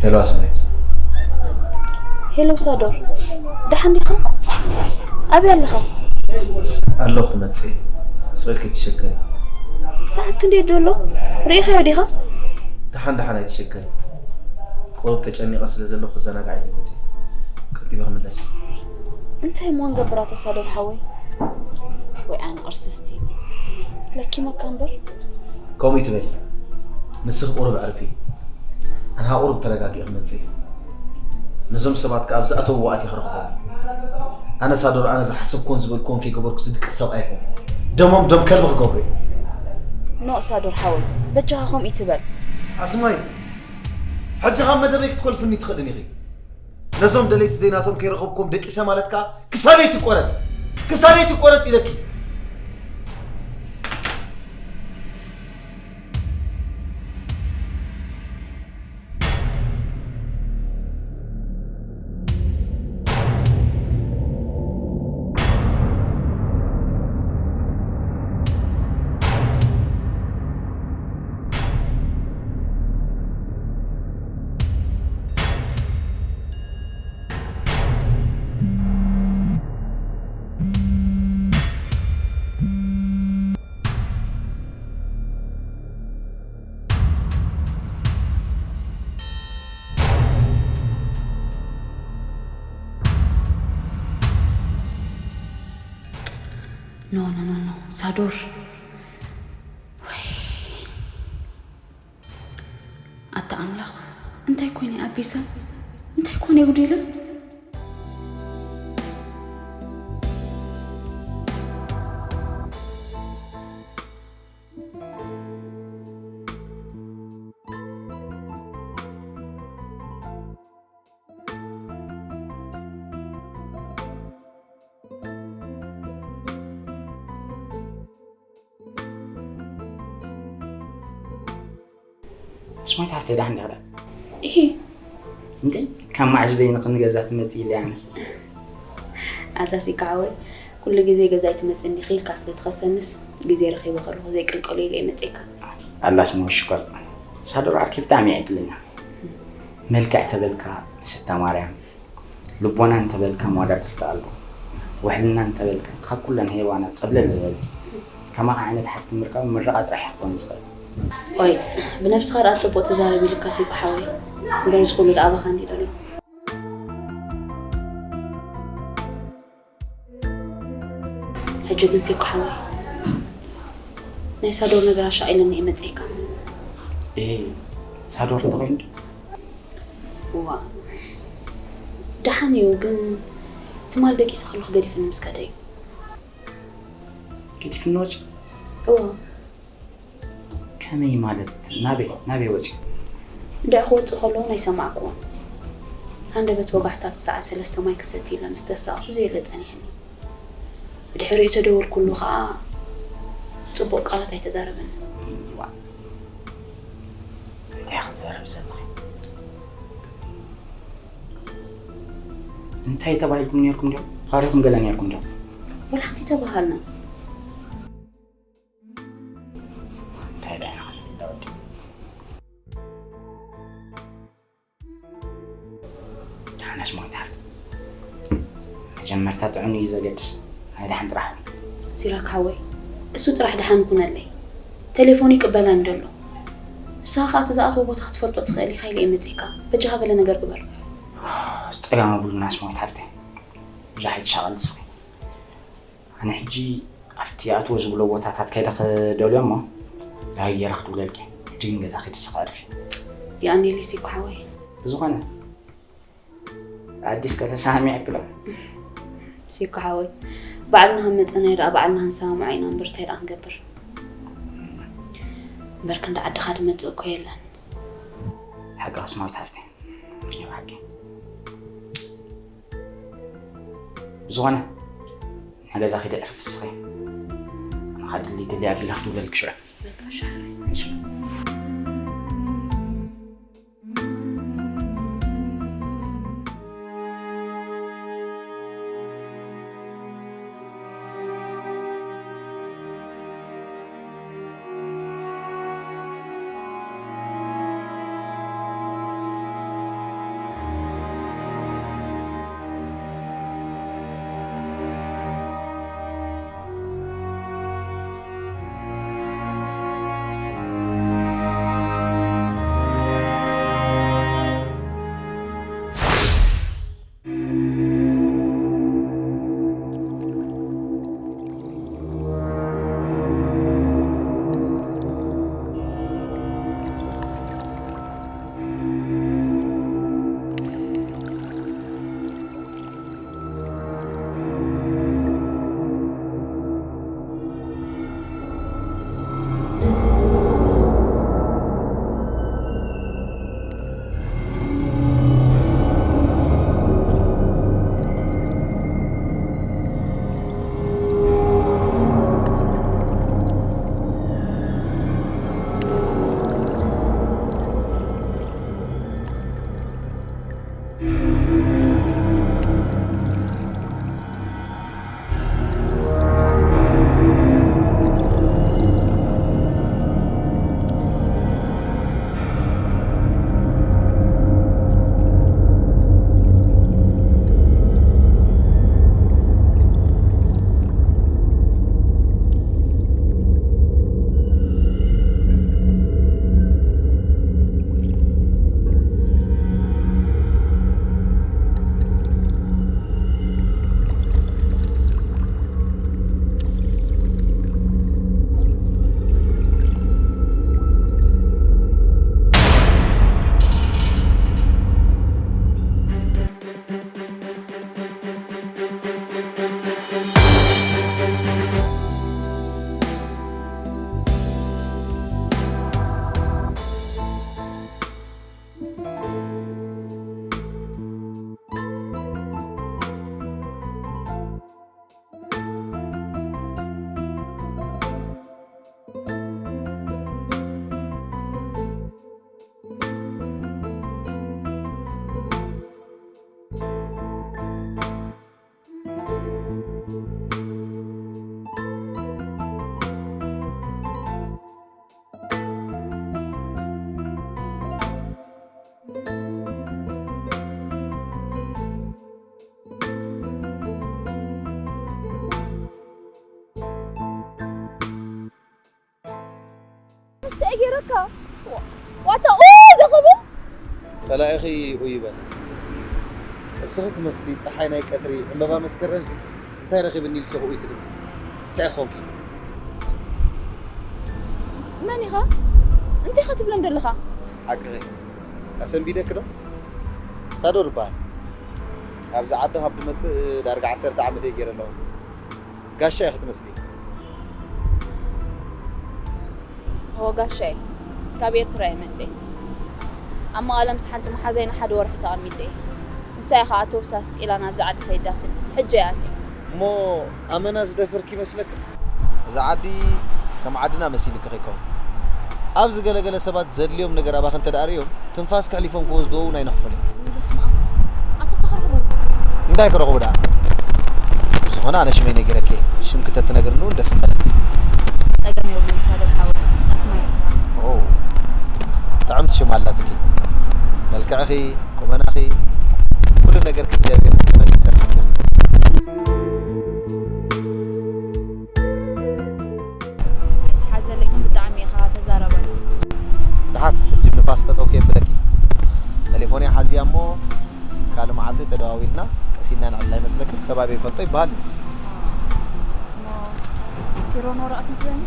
ሄሎ ኣስማይት። ሄሎ ሳዶር፣ ደሓን ዲኻ? ኣበይ ኣለኻ? ኣለኹ መፅእ። ስቕል ከይትሸገሪ። ሰዓት ክንደይ ደሎ? ርኢኻዮ ዲኻ? ደሓን ደሓን ኣይትሸገሪ። ቁሩብ ተጨኒቐ ስለ ዘለኹ ክዘናጋዕ ኢለ መፅእ። ቀልጢፈ ክምለስ። እንታይ እሞ ንገብር ኣታ ሳዶር ሓወይ? ወይ ኣነ ቅርስስቲ ለኪመካ እምበር። ከምኡ ይትበል። ንስኺ ቁሩብ ዕርፊ። ኣንሃ ቁሩብ ተረጋጊ ክመጽእ። ነዞም ሰባት ከኣ ኣብ ዝኣተውዎ ኣትየ ክረኽቦም። ኣነ ሳዶር ኣነ ዝሓሰብኩዎን ዝበልኩዎን ከይገበርኩ ዝድቅስ ሰብ ኣይኮንኩ። ደሞም ደም ከልቢ ክገብሩ እዮም። ኖእ ሳዶር ሓወይ በጃኻ ከምኡ ይትበል። ኣስማይት ሕጂ ካብ መደበይ ክትኮልፍኒ ትኽእልን ኢኺ። ነዞም ደለይቲ ዘይናቶም ከይረኸብኩም ደቂሰ ማለት ከኣ ክሳደይ ትቆረጽ። ክሳደይ ትቆረጽ ኢለኪ። ኖ ኖ ኖ ኖ ሳዶር ኣታ ኣምላኽ እንታይ ኮነ ኣቢሰ እንታይ ኮነ ይጉዲለ። ስማይት ሃፍተይ ደሓን ዲኻ? እሂ እንዴ ካብ ማዕዝ በይንኺ ንገዛ ትመጽኢ ኢለ ኣነስ። ኣታ ሲካ ሓወይ ኩሉ ግዜ ገዛ ኣይትመጽእን ዲኺ ኢልካ ስለ ትኸሰንስ ግዜ ረኺበ ከለኹ ዘይቅልቀሎ ኢለ እየ መጺእካ። ኣላ ስሙ ሽኮር ሳዶር ዓርኪ ብጣዕሚ እያ ዕድለኛ። መልክዕ ተበልካ ሰታ ማርያም ልቦና እንተበልካ መዋዳድርቲ ኣሎ፣ ውሕልና እንተበልካ ካብ ኩለን ሄዋናት ጸብለል ዝበልኪ፣ ከማኺ ዓይነት ሓፍቲ ምርካብ ምርቓ ጥራሕ እዩ ክኾን ዝኽእል። ኦይ ብነብስኻ ደኣ ጽቡቕ ተዛረብ ኢሉካ ሲኮ ሓወይ፣ እምበር እዚ ኩሉ ደኣ ኣባኻ እንድዩ ዘሎ። ሕጂ ግን ሲኮ ሓወይ ናይ ሳዶር ነገር ኣሻቒለኒ እየ መጺእካ። እ ሳዶር እንተኾይኑ እዋ ደሓን እዩ ግን ትማል ደቂሰ ከለኹ ገዲፍኒ ምስ ከደ እዩ። ገዲፍኒ ወፂ? እዋ ከመይ ማለት ናበይ ናበይ ወፂ? እንድዒ ክወፅእ ከለዉ ኣይሰማዕክዎን። ሃንደበት ወጋሕታ ኣብቲ ሰዓት ሰለስተ ማይ ክሰቲ ኢለ ምስ ተሳእኹ ዘየለ ፀኒሕኒ። ብድሕሪኡ ተደወልኩሉ ከዓ ፅቡቕ ቃላት ኣይተዛረበን። እንታይ ክዛረብ ዘለኺ? እንታይ ተባሂልኩም ነርኩም ዲኹም? ኻሪኹም ገለ ነርኩም ዲኹም? ወላ ሓንቲ ተባሃልና። እንታይ ደኣ ኢና ክንብል ወዲ? ሓናሽ ሞይት ሃፍቲ መጀመርታ ጥዑም እዩ ዘገድስ ናይ ደሓን ጥራሕ እዩ። ሲራክ ሓወይ እሱ ጥራሕ ደሓን ይኹነለይ። ቴሌፎኑ ይቅበለኒ ደሎ። ንስኻ ከኣ እቲ ዝኣተዎ ቦታ ክትፈልጦ ትኽእል ኢኻ ኢለ እየ መጺእካ። በጃኻ ገለ ነገር ግበር። ጸገም የብሉን ኣስማዊት ሓፍተይ። ብዙሕ ኣይትሻቐል ንስኺ። ኣነ ሕጂ ኣብቲ ኣትዎ ዝብሎ ቦታታት ከይደ ክደልዮ እሞ ዳሃይ ገይረ ክድውለልኪ። ሕጂ ግን ገዛ ኪዲ ስኻ ዕርፊ። የቐንየለይ ሲኮ ሓወይ። ብዝኾነ ኣዲስ ከተሰማሚዐክሎ። ሲኮ ሓወይ ባዕልና ከም መጸናዮ ደኣ ባዕልና ክንሰማምዖ ኢና እምበር እንታይ ደኣ ክንገብር። እምበር ክንዲ ዓድኻ ድመጽእ እኮ የለን። ሓቂ ኣስማዊት ሓፍተይ። ናይ ብሓቂ። ብዝኾነ ንገዛ ኺዲ ዕርፍ እስኺ። ኣነ ኸዓ ድሊ ድሊ ኣቢለ ክድውለልኪ ሽዑ። እሺ። እንታይ ገይረካ? ዋታ ኡ ዶ ክብል? ጸላኢኺ ኡ ይበል። እስኺ ትመስሊ ጸሓይ ናይ ቀትሪ፣ ዕምበባ መስከረምሲ፣ እንታይ ረኺብኒ ኢልኪ ኡ ክትብሊ? እንታይ ኾንኪ? መን ኢኻ? እንታይ ኢኻ ትብለን ዘለኻ? ሓቅኺ። ኣሰንቢደኪ ዶ? ሳዶር እበሃል። ኣብዚ ዓዲ ካብ ድመጽእ ዳርጋ ዓሰርተ ዓመት እየ ገይረ ኣለኹ። ጋሻ ኢኺ ትመስሊ። እወ ጋሻ እየ። ካብ ኤርትራ እየ መጽየ። ኣብ መቐለ ምስ ሓንቲ መሓዛይ ንሓደ ወርሒ ተቐሚጠ እየ። ንሳ እያ ኸኣ ኣውቶቡስ ኣስቂላ ናብዚ ዓዲ ሰዲዳትኒ። ሕጂ እየ ኣትየ። እሞ ኣመና ዝደፈርኪ ይመስለኪ? እዚ ዓዲ ከም ዓድና መሲልኪ ከይከውን። ኣብዚ ገለገለ ሰባት ዘድልዮም ነገር ኣባኺ እንተ ደኣ ርእዮም፣ ትንፋስ ከሕሊፎም ክወስድዎ እውን ኣይንሕፉን እዮም። ውይ በስመ ኣብ። ኣታ ተኸርኽቡ። እንታይ ክረኽቡ ደኣ? ብዝኾነ ኣነ ሽመይ ነጊረኪ እየ። ሽምኪ ተትነግርኒ እውን ደስ ምበለኒ። ጸገም የብሉን ሳዶር ሓወይ። ኣስማይ ትበሃል። ኦ፣ ጥዕምቲ ሽም ኣላትኪ። መልክዕኺ፣ ቁመናኺ፣ ኩሉ ነገርኪ እግዚኣብሔር ዝፈጠረ ይሰርሓልኪ ክትመስሊ። ኣይትሓዘለይ ግን ብጣዕሚ ኢኻ ተዛራባይ። ደሓን፣ ሕጂ ንፋስ ጠጠው ከየብለኪ። ቴሌፎነይ ሓዝያ እሞ ካልእ መዓልቲ ተደዋዊልና ቀስ ኢልና ንዕልል ኣይመስለክን? ሰብ ኣበይ ይፈልጦ ይበሃል እዩ። እሞ ፒሮን ወረቐትን ትበኒ?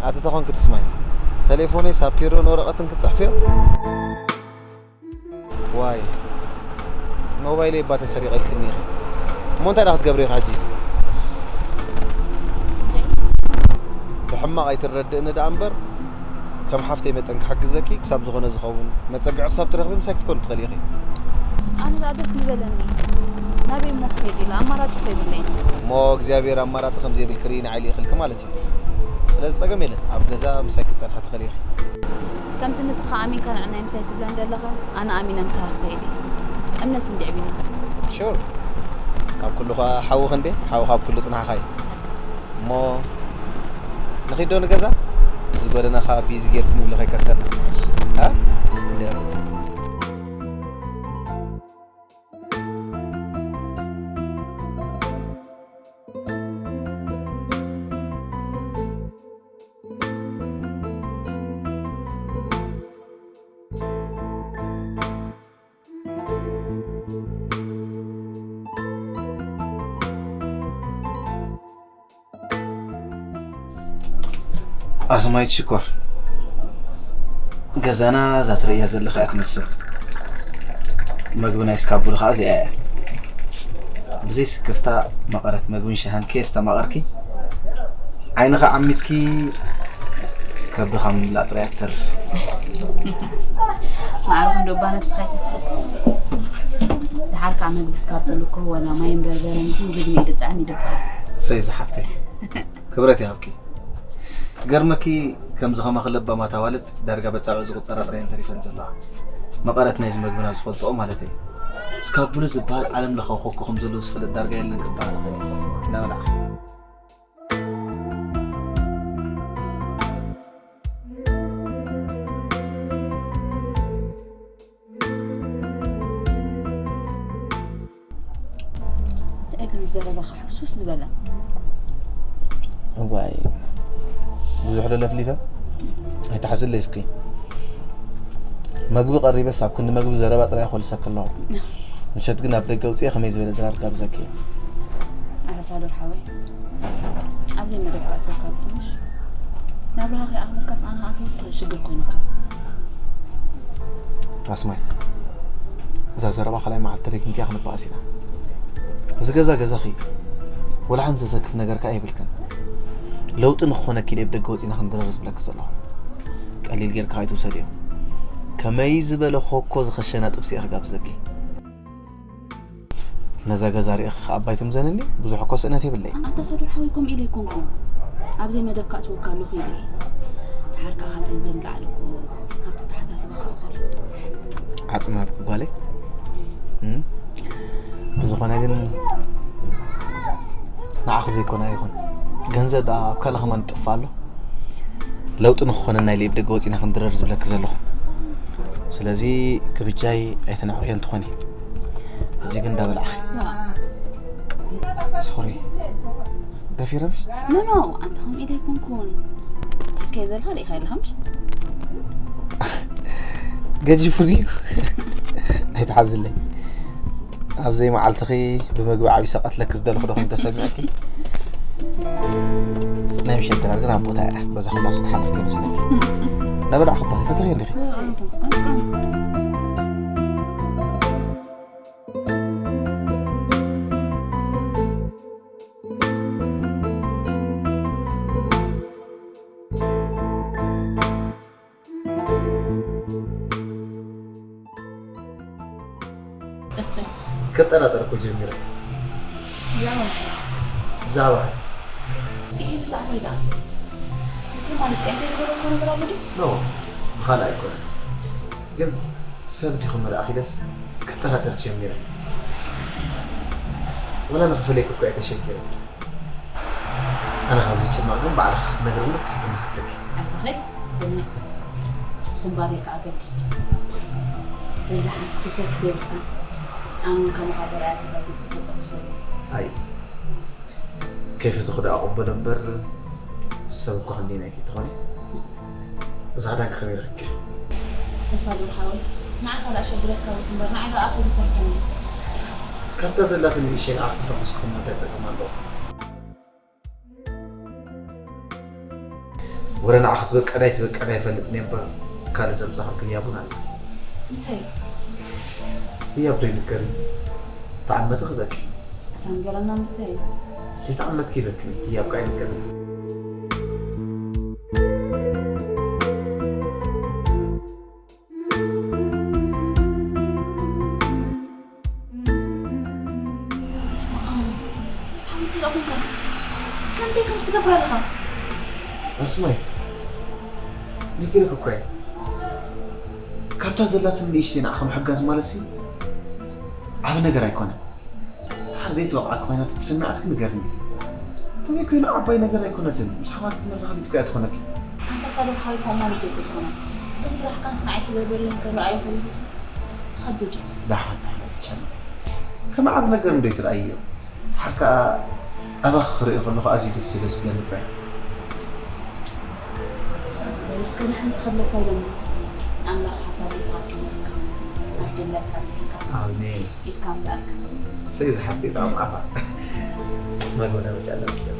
ኣቲ ተኾንኪ ትስማይ። ቴሌፎነይ ሳብ ፒሮን ወረቐትን ክትጽሕፍዮ? ዋይ፣ ሞባይለይ እባ ተሰሪቐ ኢልክኒ ኢኺ። እሞ እንታይ ደኣ ክትገብሪ ኢኺ ሕጂ? እንታይ? ብሕማቕ ኣይትረድእኒ ደኣ እምበር፣ ከም ሓፍተይ መጠን ክሕግዘኪ ክሳብ ዝኾነ ዝኸውን መጸግዒ ክሳብ ትረኽቢ ምሳይ ክትኮኒ ትኽእሊ ኢኺ። ኣነ ደኣ ደስ ምበለኒ። ናበይ እሞ ክኸይድ ኢለ ኣማራጺ እኮ የብለይን። እሞ እግዚኣብሔር ኣማራጺ ከም ዘይብልኪ ርኢ ንዓይ ልኢኽልኪ ማለት እዩ። ስለዚ ጸገም የለን። ኣብ ገዛ ምሳይ ክትጸንሒ ትኽእሊ ኢኺ። ከምቲ ንስኻ ኣሚንካ ንዕናይ ምሳይ ትብለን ዘለኻ፣ ኣነ ኣሚነ ምሳኻ ክኸይድ እየ። እምነት እንድዒ ቢና። ሹር። ካብ ኩሉ ኸኣ ሓውኺ እንዴ? ሓው ካብ ኩሉ ጽንሓኻ እዩ። እሞ ንኺዶ ንገዛ? እዚ ጎደና ኸኣ ቢዚ ጌርኩም ኢሉ ኸይከሰና። እሺ። ሃ? እንድዒ። ኣስማይት ሽኮር፣ ገዛና እዛ ትርእያ ዘለኻ እያ ትመስል። መግቢ ናይ ስካቡሉ ኸዓ እዚኣ እያ። ብዘይ ስክፍታ መቐረት መግብን ሻህን ከየስተማቐርኪ፣ ዓይንኻ ዓሚትኪ ከብድኻ ምምላእ ጥራይ እያ ትተርፍ። ማዕረ ክንዶ እባ ነብስኻ ኣይተትሕት። ደሓር ከዓ መግቢ ስካቡሉ እኮ ዋላ ማይን በርበረን ይኹን ዝብኢ ድጥዕም እዩ ድበሃል። ሰይ ዝሓፍተይ፣ ክብረት ይሃብኪ። ክገርመኪ፣ ከምዚ ከማኺ ለባማት ኣዋልድ ዳርጋ በጻብዕ ዝቑጸራ ጥራይ እየን ተሪፈን ዘለዋ። መቐረት ናይዚ መግብና ዝፈልጥኦ ማለተይ። ስካቡሉ ዝበሃል ዓለም ለኻዊ ኮኮ ከም ዘሎ ዝፈልጥ ዳርጋ የለን ክበሃል ይኽእል እዩ። እናበላዕኺ። እንታይ ግን ዘረባኻ ሕሱስ ዝበለ? እዋይ፣ ብዙሕ ዶ ለፍሊፈ? ኣይትሓዝለይ እስኪ። መግቢ ቀሪበስ ኣብ ክንዲ መግቢ ዘረባ ጥራይ ይኾልሰኪ ኣለኹ። ምሸት ግን ኣብ ደገ ኣውፅኤ ከመይ ዝበለ ድራር ጋብዘኪ። ኣታ ሳዶር ሓወይ፣ ኣብዘይ መደብ ክኣትወካ ብትንሽ ናብራኻ ከይኣኽለካስ ኣነ ከዓ ክወስድ ሽግር ኮይኑካ። ኣስማይት፣ እዛ ዘረባ ካልኣይ መዓልቲ ተደጊምኪያ ክንበኣስ ኢና። እዚ ገዛ ገዛኺ እዩ። ወላ ሓንቲ ዘሰክፍ ነገር ከኣ የብልክን። ለውጢ ንክኾነኪ ኢለ ብደገ ወጺና ክንድረር ዝብለኪ ዘለኹ። ቀሊል ጌርካ ከይትውሰድዮ። ከመይ ዝበለ ኮኮ ዝኸሸና ጥብሲ እየ ክጋብዘኪ። ነዛ ገዛ ሪእኺ ከኣ እባ ኣይትምዘንኒ፣ ብዙሕ እኮ ስእነት የብለይን። ኣንታ ሰዱር ሓወይ፣ ከምኡ ኢለ ኣይኮንኩን። ኣብዘይ መደብ ከኣትወካ ኣለኹ ኢለ እየ። ደሓር ከኣ ካብ ገንዘብ ንላዕሊ እኮ ካብቲ ኣተሓሳስባኻ እኹል። ዓጽሚ ሃብኪ ጓለይ። እም? ብዝኾነ ግን ንዓኺ ዘይኮነ ኣይኹን። ገንዘብ ደኣ ኣብ ካልእ ከማን ይጠፍእ ኣሎ። ለውጢ ንኽኾነና ኢለ እየ ብደገ ወጺና ክንድረር ዝብለኪ ዘለኹ። ስለዚ ግብጃይ ኣይተናዕቕዮ እንትኾኒ። ሕጂ ግን እንዳበላዕኺ። ሶሪ። ደፊረምሽ? ኖ ኖ ኣንታ ከምኡ ኢለ ኣይኮንኩን። ሒዝካዮ ዘለኻ ርኢኻ ኢለኻ ምሽ? ገጂፉ ድዩ? ኣይትሓዝለይ። ኣብ ዘይመዓልትኺ ብምግቢ ዓቢሰ ቀትለኪ ዝደለኹ ዶ ኮይኑ ተሰሚዑኪ? ናይ ምሸት ድራር ግን ኣብ ቦታ እያ። በዛ ኩላ ሰው ትሓልፍ ከይመስለኪ። እንዳበላዕኺ እባ ተተኺ እንዲኺ። ክጠራጠር እኮ ጀሚረ። ብዛዕባ ይሄ ብዛዕባ ይዳ እንታይ ማለት ቀንተ ዝገበርኮ ነገር ኣሎ ድዩ? ኖ ብኻልእ ኣይኮነን፣ ግን ሰብ ዲኹም መልኣኽ ኢለስ ክጠራጠር ጀሚረ። ወላ ንኽፈለየኪ እኮ እየ ተሸጊረ። ኣነ ካብ ዝጭነቕ ግን ባዕልኺ ክትነግርኒ ብትሕትና ሕተኪ። ኣይትኸድ ግን ስምባደይ ከዓ ገድድ በልዳሓን ብሰክፍ የብልካ ኣነ እውን ከማኻ በርኣያ ስላሴ ዝተፈጠሩ ሰብ ኣይ ከይፈተኹ ደኣ ኣቕበሎ እምበር ሰብ እኳ ክንደይ ናይ ከይትኾኒ እዛ ክዳንኪ ከመይ ረኺብኪ? ተሳሉር ሓወይ ንዓኻ ደኣ ሸግረካ እምበር ንዓይ ደኣ ኣኺሉ ተርፈኒ ካብታ ዘላትኒ ንእሸይ ንዓ ክተሐጉስኩም እንታይ ጸገም ኣለዎ? ወረ ንዓ ክትበቀል ኣይትበቀል ኣይፈልጥን እየ እምበር ካልእ ዘምጻኹልኪ ህያብ እውን ኣሎ። እንታይ እዩ? ህያብ ዶ ይንገር እዩ? ተዓመቲ ክበኪ። ኣታ ንገረና እንታይ እዩ? ዘይተዓመትኪ ይበኪ ህያብ ከኣ ይንገር እዩ። በስመ ኣብ ሓው እንታይ ደኣ ኮንካ? ስለምንታይ ከምዚ ትገብር ኣለኻ? ኣስማይት ነጊረኪ እኮ እየ ካብታ ዘላትኒ ንእሽተይ ንዓኺ ምሕጋዝ ማለትሲ ዓቢ ነገር ኣይኮነን ድሓር ዘይትበቕዓኪ ኮይና ተተሰሚዓትኪ ንገርኒ እንተዘይኮይኑ ዓባይ ነገር ኣይኮነትን ምስ ኣሕዋትኪ መራኸቢት እኮ እያ ትኾነኪ ኣንታ ሳዶር ሓወይ ከምኡ ማለት እኮ ኣይኮነን ግን ስራሕካ እቲ ንዓይ ትገብረለይ ከሎ ኣይኹንኩሲ ከቢድ እዩ። ደሓን ደሓን ኣይትጨነቂ። ከም ዓቢ ነገር እንዶ ኣይትርኣይዮ። ደሓር ከኣ ኣባኺ ክርኢ ከለኹ ኣዝዩ ደስ ስለ ዝብለኒ እኮ እየ። በል እስከ ደሓን ትኸብለካ ኢሎሞ። ኣምላኽ ሓሳብ ልብኻ ሰሚዕካ ምስ ኣብ ደላይካ ኣብጺሕካ ኣሜን። ኢድካ ምልኣልካ። እሰይ ዝሓፍተይ ጣዕሙ ኣፋ። መግብና መጺኣላ መስገን።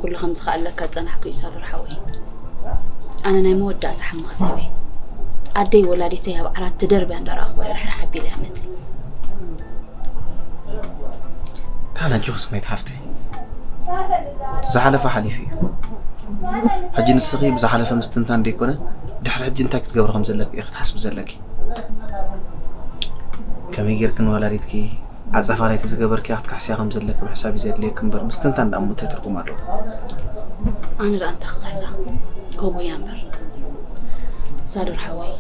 ኩሉ ከም ዝኸኣለካ ዝጸናሕኩ ኢሳዶር ሓወይ። ኣነ ናይ መወዳእታ ሕማቕ ሰብ እየ። ኣደይ ወላዲተይ ኣብ ዓራት ተደርብያ እንዳረኣኽዋ እየ ርሕርሕ ኣቢለ እያ መጺእ። ደሓን ኣጆኺ ስመይት ሓፍተይ፣ ዝሓለፈ ሓሊፉ እዩ። ሕጂ ንስኺ ብዝሓለፈ ምስትንታን ደይኮነ ድሕሪ ሕጂ እንታይ ክትገብሪ ከም ዘለኪ ኢኺ ክትሓስቢ ዘለኪ። ከመይ ጌርኪ ንወላዲትኪ ዓጸፋ ናይቲ ዝገበርክያ ክትካሕስያ ከም ዘለኪ ምሕሳብ እዩ ዘድልየኪ እምበር ምስትንታን ደኣ እሞ እንታይ ትርጉም ኣለዎ? ኣነ ደኣ እንታይ ክካሕሳ? ከጉያ እምበር። ሳዶር ሓወይ፣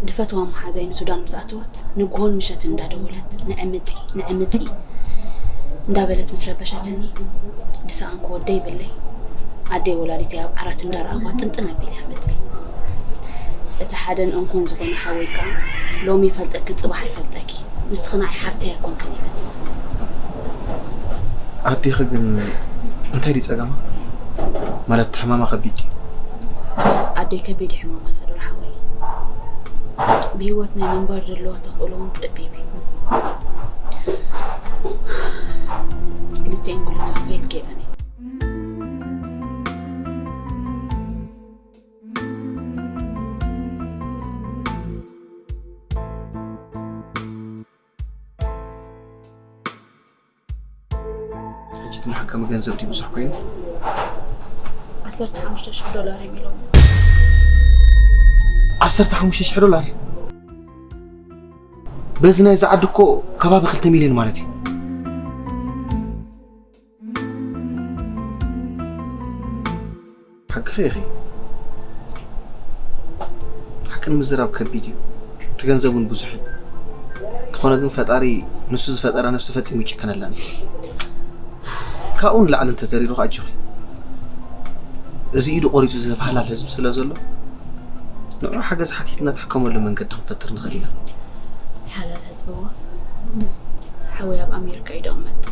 ድፈትዋ መሓዛይ ንሱዳን ምስ ኣተወት ንግሆን ምሸትን እንዳደወለት ንዒ ምጺ ንዒ ምጺ እንዳበለት ምስ ረበሸትኒ ድሰኣንኩ ወደይ ይብለይ ኣደይ ወላዲተይ ኣብ ዓራት እንዳረኣኽዋ ጥንጥን ኣቢለ እያ መጺእ። እቲ ሓደን እንኮን ዝኾነ ሓወይ ከኣ ሎሚ ይፈልጠኪ ጽባሕ ኣይፈልጠኪ። ንስኺ ንዓይ ሓፍተይ ኣይኮንክን ኢለ። ኣዴኺ ግን እንታይ ድዩ ጸገማ? ማለት ሕማማ ከቢድ ድዩ? ኣደይ ከቢድ እዩ ሕማማ ሳዶር ሓወይ። ብህይወት ናይ ምንባር ዘለዋ ተኽእሎ እውን ጸቢብ እዩ። ክልቲኤን ጉልታት ፌል ገይረን እየን። መሓከሚ ገንዘብ ድዩ ብዙሕ ኮይኑ? ዓሰርተ ሓሙሽተ ሽሕ ዶላር እዮም ኢሎም። ዓሰርተ ሓሙሽተ ሽሕ ዶላር? በዚ ናይዚ ዓዲ እኮ ከባቢ ክልተ ሚልዮን ማለት እዩ። ሓቅኺ ኢኺ። ሓቂ ንምዝራብ ከቢድ እዩ። እቲ ገንዘብ እውን ብዙሕ እዩ። እንተኾነ ግን ፈጣሪ ንሱ ዝፈጠራ ነፍሲ ፈጺሙ ይጭክነላን እዩ። ካብኡ ንላዕሊ እንተዘሪሩ ኣጆኺ። እዚ ኢዱ ቆሪጹ ዝህብ ሓላል ህዝቢ ስለ ዘሎ ንዑ ሓገዝ ሓቲትና ትሕከመሉ መንገዲ ክንፈጥር ንኽእል ኢና። ሓላል ህዝብዋ ሓወይ ኣብ ኣሜሪካ እዩ ደቕመጥ።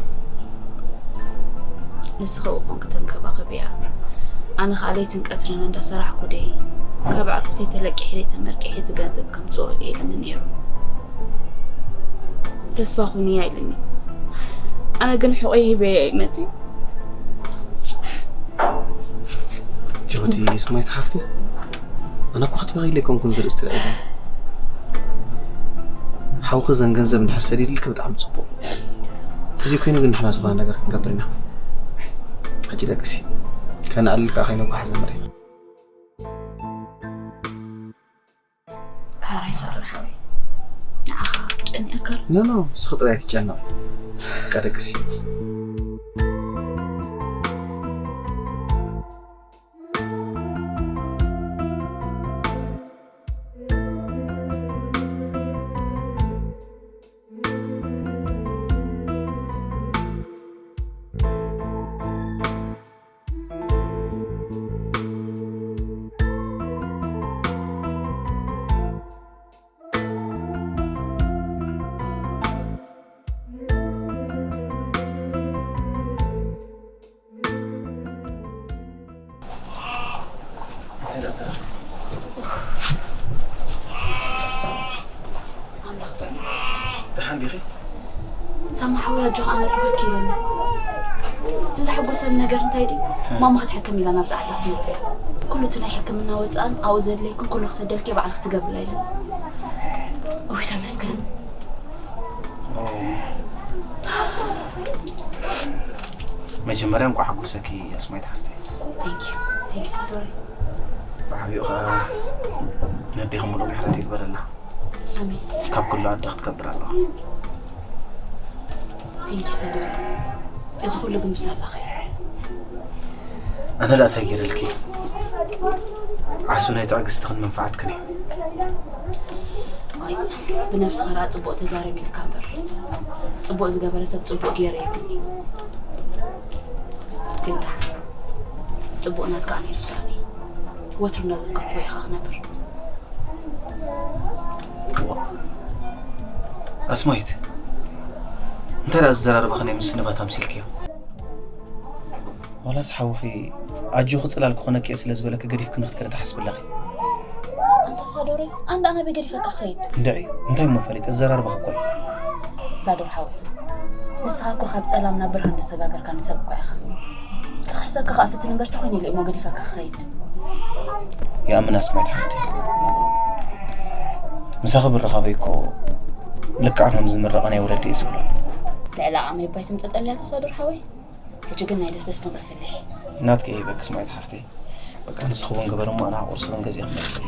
ንስኸ ኮንክ ተንከባኸብያ፣ ኣነ ከዓ ለይትን ቀትርን እንዳሰራሕኩ ደይ ካብ ኣዕሩኽተይ ተለቂሕ ደይ ተመርቂሕ እቲ ገንዘብ ከምፅኦ ኢልኒ ነይሩ። ተስፋ ኩንያ ኢልኒ። ኣነ ግን ሕቆይ ሂበያ ይመፅእ። ጆቲ ስማይት ሓፍቲ ኣነ እኮ ክትበኺ ኢለ ኣይኮንኩን ዝርእስቲ ልዒለ። ሓውኺ ዘን ገንዘብ እንድሕር ሰዲድልኪ ብጣዕሚ ፅቡቕ። እንተዘይኮይኑ ግን ንሕና ዝኾነ ነገር ክንገብር ኢና። ሕጂ ደቅሲ ከነኣልል ከዓ ከይነጓሓ ዘመር ኢና። ሓራይ ሳዶር ሓወይ ንዓኻ ጨኒኣካ ኣሎ። ኖ ኖ እስኺ ጥራይ ትጨነቕ። በቃ ደቅሲ። ኣምላኽ ጥዑም። ደሓን ዲኺ? ሳማ ሓወይ ኣጆኻ ኣነ ኣለኹልኪ ኢለኒ። እቲ ዘሐጎሰኒ ነገር እንታይ ድዩ? ማማ ክትሕከም ኢላ ናብዚ ዓዲ ክትመጽእ እያ። ኩሉ እቲ ናይ ሕክምና ወጻእን ኣብኡ ዘድለይክን ኩሉ ክሰደልኪ ባዕልኺ ትገብርላ ኢለኒ። እውይ ተመስገን። መጀመርያ እንኳዕ ሓጎሰኪ ኣስማይት ሓፍተይ። Thank you. Thank you ሳዶረይ። ብዓብዩ ከዓ ነዴኺ ሙሉእ ምሕረት ይግበረላ። ኣሜን። ካብ ኩሉ ኣደ ክትከብር ኣለዋ። Thank you ሳዶረይ። እዚ ኩሉ ግን ብሳላኺ እዩ። ኣነ ደኣ እንታይ ገይረልኪ? ዓሱ ናይ ትዕግስትኽን መንፍዓትክን እዩ። ወይ ብነብስኻ ደኣ ጽቡቕ ተዛረብ ኢልካ እምበር ጽቡቕ ዝገበረ ሰብ ጽቡቕ ገይረ ይብልኒ። ግን ደሓን ጽቡቕ ናትካ ኣነ ይርስዖኒ። ወትሩ እንዳዘከርኩ ኢኻ ክነብር። ኣስማይት እንታይ ደኣ ዘዘራርባኺ ናይ ምስንባት ኣምሲልክዮ? ዋላስ ሓውኺ ኣጆኺ ጽላል ክኾነኪ እየ ስለ ዝበለኪ ገዲፍክኒ ክትከዲ ትሓስቢ ኣለኺ? ኣንታ ሳዶረይ ኣንዳ ናበይ ገዲፈካ ክኸይድ? እንድዒ እንታይ እሞ ፈሊጠ ዘዘራርባኺ እኮ እዩ። ሳዶር ሓወይ ንስኻ እኮ ካብ ጸላም ናብ ብርሃን ዘሰጋገርካኒ ሰብ እኮ ኢኻ። ክኽሕሰካ ከኣ ፍትን እምበር ተኾይኑ ኢለ እሞ ገዲፈካ ክኸይድ። ይኣምን ኣስማይት ሓፍቲ ምሳኺ ብርኻበይ እኮ ልክዕ ከም ዝምረቐ ናይ ወለዲ እየ ዝብሎ። ልዕሊ ዓቐመይ ባይ ትምጠጠልያ ኣታ ሳዶር ሓወይ። ሕጂ ግን ናይ ደስደስ ምግቢ ፍልሕ። ናትኪ እየ በኪ ኣስማይት ሓፍቲ። በቃ ንስኺ እውን ግበሪ እሞ ኣነ ቁርሲ እውን ገዚአ ክመፅእ።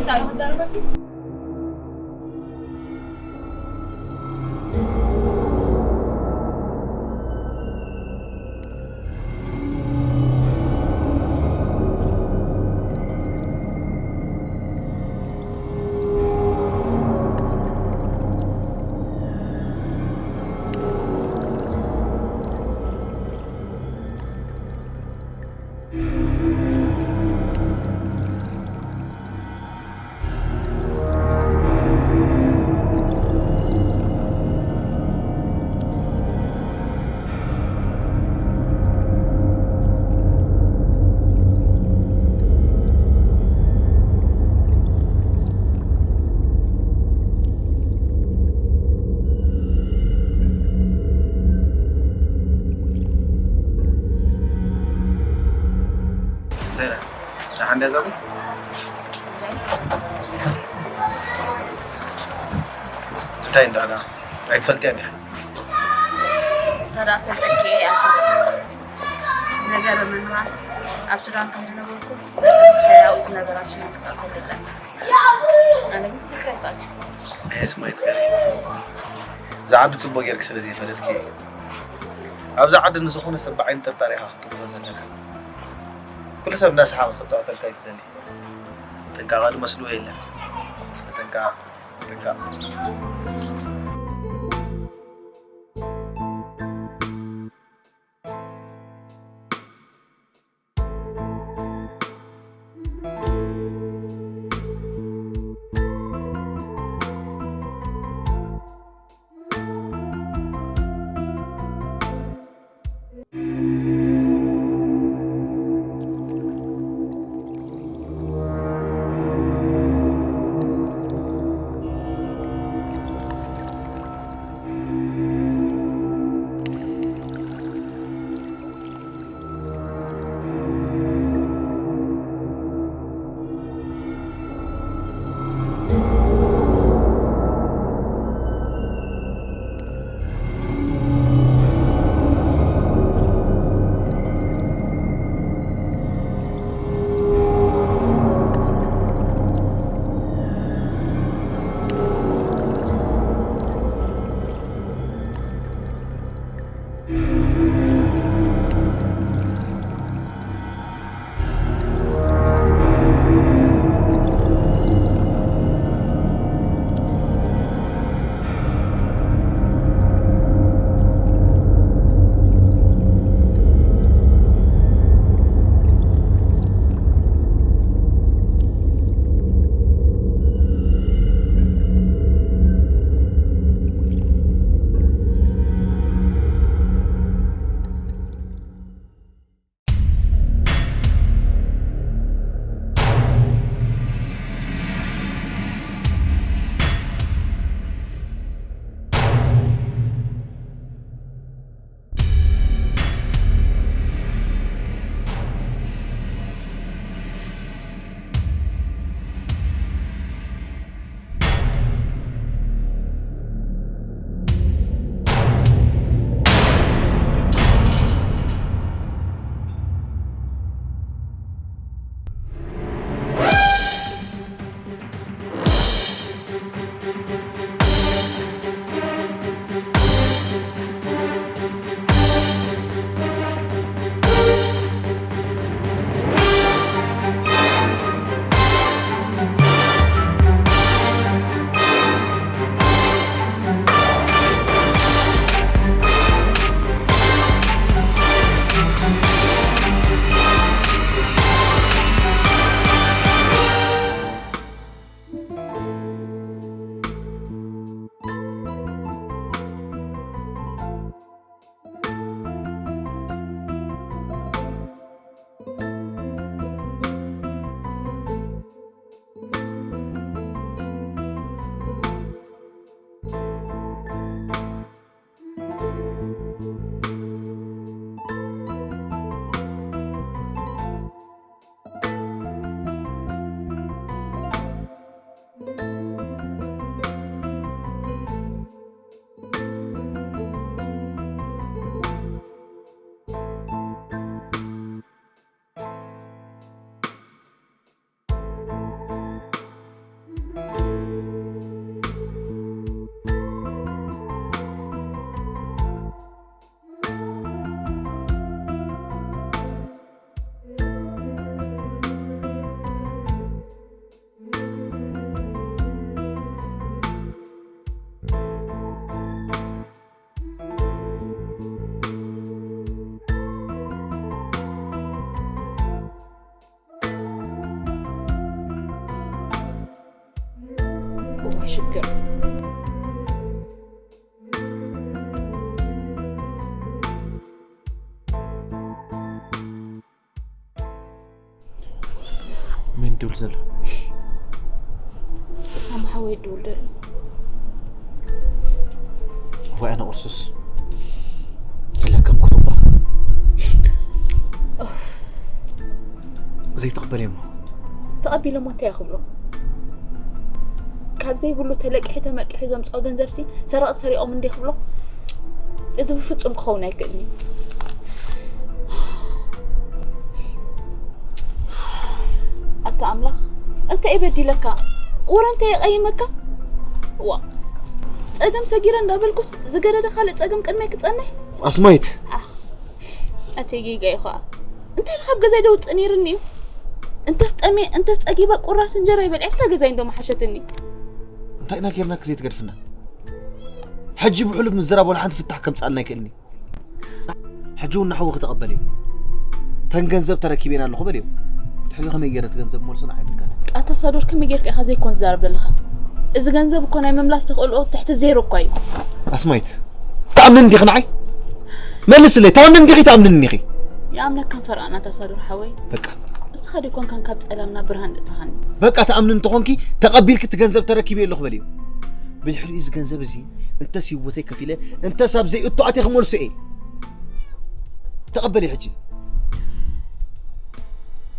ሳሮን ዛረበኪ? ደሓን ድያ ዛጉ? እንታይ እንዳዳ ኣይትፈልጥያ እንዲኻ? ሰራ ፈልጠኪ እየ ኣቲ። ዘገረመኒ ራስ ኣብ ሱዳን ከም ዝነበርኩ ሰያው ዝነበራ ሽም ክጠቕሰልፀ። ኣነ ግን ትክክል። እየስ ማይት ገሪ። ዝዓቢ ጽቡቅ ጌርክ ስለ ዘይፈለጥኪ እዩ። ኣብዛ ዓዲ ንዝኾነ ሰብ ብዓይኒ ጥርጣሬ ኢኻ ክትጥምቶ ዘለካ። ኩሉ ሰብ እንዳሰሓቐ ክጻወተልካ እዩ ዝደሊ። ጥንቃቐ ዝመስልዎ የለን። ጥንቃቕ፣ ጥንቃቕ። ሽግር። መን ድውል ዘሎ? ሳማ ሓወይ ድውል ዘሎ። ወይ ኣነ ቁርሱስ ኢለ ከም ኩሩባ ዘይትቕበል እሞ ተቐቢሎሞ እንታይ ክብሎ? ካብ ዘይብሉ ተለቂሑ ተመቂሑ ዘምፅኦ ገንዘብሲ ሰረቕቲ ሰሪቖም እንዲ ክብሎ? እዚ ብፍፁም ክኸውን ኣይክእልን እዩ። ኣታ ኣምላኽ፣ እንታይ በዲለካ? ወረ እንታይ የቐይመካ? ዋ፣ ጸገም ሰጊረ እንዳበልኩስ ዝገደደ ካልእ ጸገም ቅድመይ ክጸንሕ? ኣስማይት። ኣኽ፣ ኣተይ ጌጋ እዩ ኸኣ። እንታይ ካብ ገዛይ ደውጽእ ነይርኒ እዩ? እንተስ ጠምየ እንተስ ጸጊበ ቁራስ እንጀራ ይበልዐ ፍታ ገዛይ እንዶ መሓሸትኒ። እንታይ ኢና ጌርናኪ ዘይትገድፍና? ሕጂ ብሕሉፍ ምዝራብ ወላ ሓንቲ ፍታሕ ከምጽኣልና ኣይክእልን እዩ። ሕጂ እውን ንሓዊ ክተቐበል እዩ። ተን ገንዘብ ተረኪበን ኣለኹ በል እዩ። ድሕሪ ከመይ ገይረ እቲ ገንዘብ መልሶ ንዓይ ይምልከት። ኣታ ሳዶር ከመይ ጌርካ ኢኻ ዘይኮን ትዛረብ ዘለኻ? እዚ ገንዘብ እኮ ናይ ምምላስ ተኽእልኦ ትሕቲ ዜሮ እኳ እዩ። ኣስማይት፣ ትኣምንን ዲኺ ንዓይ? መልስለይ፣ ትኣምንን ዲኺ ትኣምንን ኢኺ? ይኣምነካን ፈርኣን ኣታ ሳዶር ሓወይ። በቃ። እስኻ ዲኮንካን ካብ ጸላምና ብርሃን እተኻኒ። በቃ ትኣምንን እንተኾንኪ ተቐቢልኪ እቲ ገንዘብ ተረኪበ ኣለኹ በል እዩ። ብድሕሪኡ እዚ ገንዘብ እዚ እንተስ ህይወተይ ከፊለ እንተስ ኣብ ዘይእቶ ኣትየ ክመልሶ እየ። ተቐበሊ ሕጂ።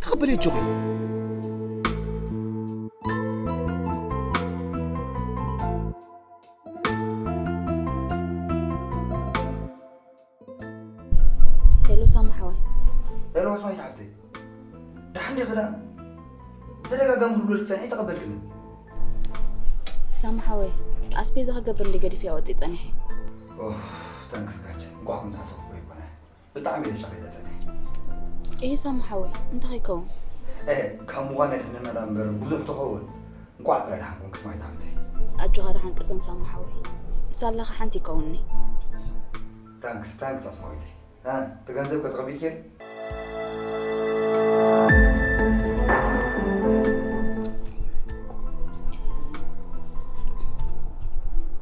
ተቐበሊ ሕጂ ኾይ። ሄሎ ሳማ ሓወይ። ሄሎ ኣስማይት ሓፍተይ፣ ደሓን ዲኺ ደኣ? ብተደጋጋሚ ክብለልኪ ጸኒሐ ኣይተቐበልክን። ሳማ ሓወይ፣ ኣስቤዛ ክገብር እንዲ ገዲፈያ ወጺ ጸኒሐ። ኦህ፣ ታንክስ ጋድ፣ እንቋዕ ከምቲ ሓሰብኩ ኣይኮነ። ብጣዕሚ እየ ተሻቒለ ጸኒሐ። እሂ ሳማ ሓወይ፣ እንታይ ከይከውን? ኤህ፣ ካብ ምዃን የድሕነና ደኣ እምበር ብዙሕ ትኸውን። እንቋዕ ጥራይ ደሓን ኮንኪ ኣስማይት ሓፍተይ። ኣጆኻ ደሓን ቅሰን ሳማ ሓወይ። ምሳላኻ ሓንቲ ይከውንኒ። ታንክስ፣ ታንክስ ኣስማዊተይ። እ፣ እቲ ገንዘብ ከ ተቐቢልኪ?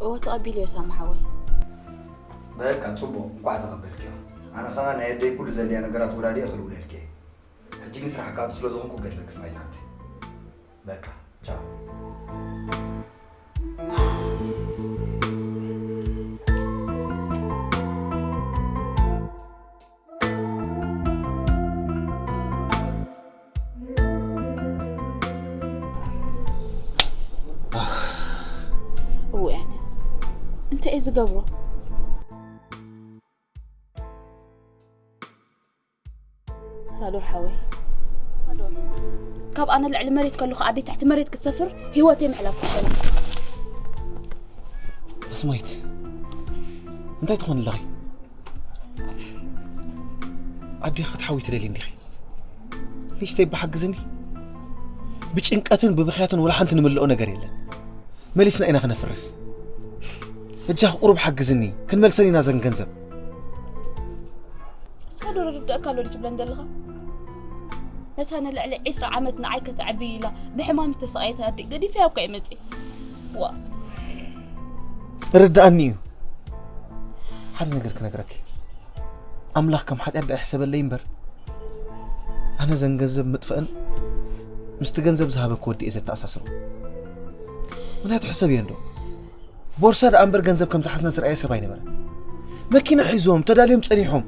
እወ ተቐቢለዮ ሳማ ሓወይ። በቃ ጽቡቕ፣ እንቋዕ ተቐበልክዮ። ኣነ ኸኣ ናይ ኣደይ ኩሉ ዘድልያ ነገራት ወዳዲኤ ክድውለልኪ እየ። ሕጂ ግን ስራሕ ክኣቱ ስለ ዝኾንኩ ገድለኪ ኣስማይት ሓፍተይ። በቃ ቻው። እወ ኣነ እንታይ እየ ዝገብሮ? ሳዶር ሓወይ፣ ካብ ኣነ ልዕሊ መሬት ከለኹ ኣደ ትሕቲ መሬት ክትሰፍር ህይወተይ ምሕላፍ ክሸኒ። ኣስማይት፣ እንታይ ትኾኒ ኣለኺ? ኣዴኺ ክትሓዊ ትደልዪ እንዲኺ? ንእሽተይ እባ ሓግዝኒ። ብጭንቀትን ብብኽያትን ወላ ሓንቲ ንምልኦ ነገር የለን። መሊስና ኢና ክነፍርስ። በጃኺ ቁሩብ ሓግዝኒ፣ ክንመልሰን ኢና ዘን ገንዘብ። ሳዶር ርዳእካ ኣሎ ድዩ ትብለን ዘለኻ? ነታ ንልዕሊ ዒስራ ዓመት ንዓይ ከተዕቢ ኢላ ብሕማም ዝተሰቓየት ኣደ ገዲፈያ እኳ እየ መፅእ። ዋ። ርድኣኒ እዩ። ሓደ ነገር ክነግረኪ። ኣምላኽ ከም ሓጢኣት ደኣ ይሕሰበለይ እምበር፣ ኣነ ዘን ገንዘብ ምጥፋእን ምስቲ ገንዘብ ዝሃበኪ ወዲ እየ ዘተኣሳስሮ። ምኽንያቱ ሕሰብዮ እንዶ። ቦርሳ ደኣ እምበር ገንዘብ ከም ዝሓዝና ዝረኣየ ሰብ ኣይነበረ። መኪና ሒዞም ተዳልዮም ጸኒሖም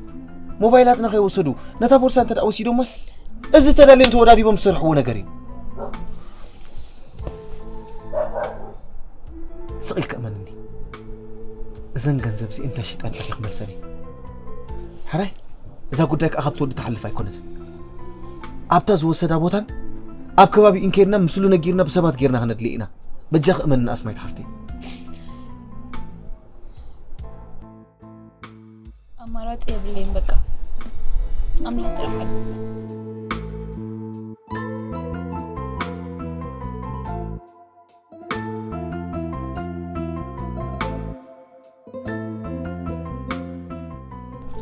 ሞባይላትና ከይወሰዱ ነታ ቦርሳ እንተ ደኣ ወሲዶማስ፣ እዚ ተዳልዮም ተወዳዲቦም ዝሰርሕዎ ነገር እዩ። ስቕ ኢልካ እመንኒ፣ እዘን ገንዘብ እዚአን እንተሽጠን ኣትየ ክመልሰን እየ። ሕራይ፣ እዛ ጉዳይ ከኣ ካብ ትወዲ ትሓልፍ ኣይኮነትን። ኣብታ ዝወሰዳ ቦታን ኣብ ከባቢኡን ከይድና ምስሉ ነጊርና ብሰባት ጌርና ከነድልየ ኢና። በጃኺ እመንኒ ኣስማይት ሓፍተይ። ኣማራፂ የብለይን በቃ። ኣምላኽ ጥራሕ ሓግዝና።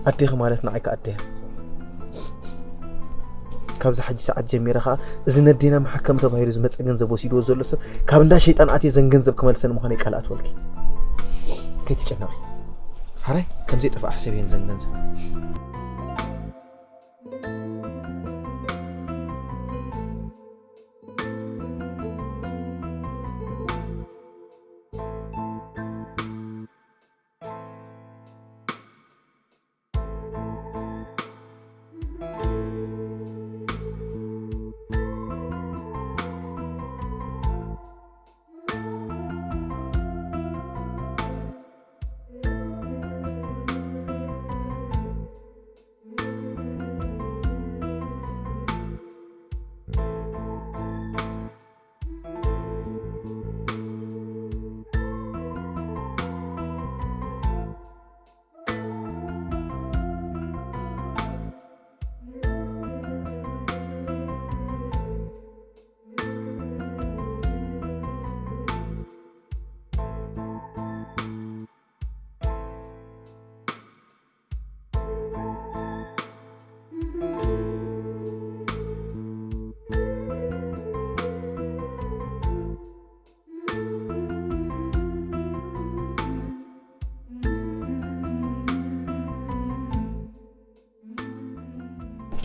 ኣዴኺ ማለት ንዓይ ከኣ ኣደ እያ። ካብዚ ሓጂ ሰዓት ጀሚረ ኸኣ እዚ ነዴና መሓከሚ ተባሂሉ ዝመጸ ገንዘብ ወሲድዎ ዘሎ ሰብ ካብ እንዳ ሸይጣን ኣትየ ዘን ገንዘብ ክመልሰን ምዃነይ ቃል ኣትወልኪ። ከይትጨነቒ። ሓራይ ከምዘይጠፍኣ ሕሰብየን ዘን ገንዘብ።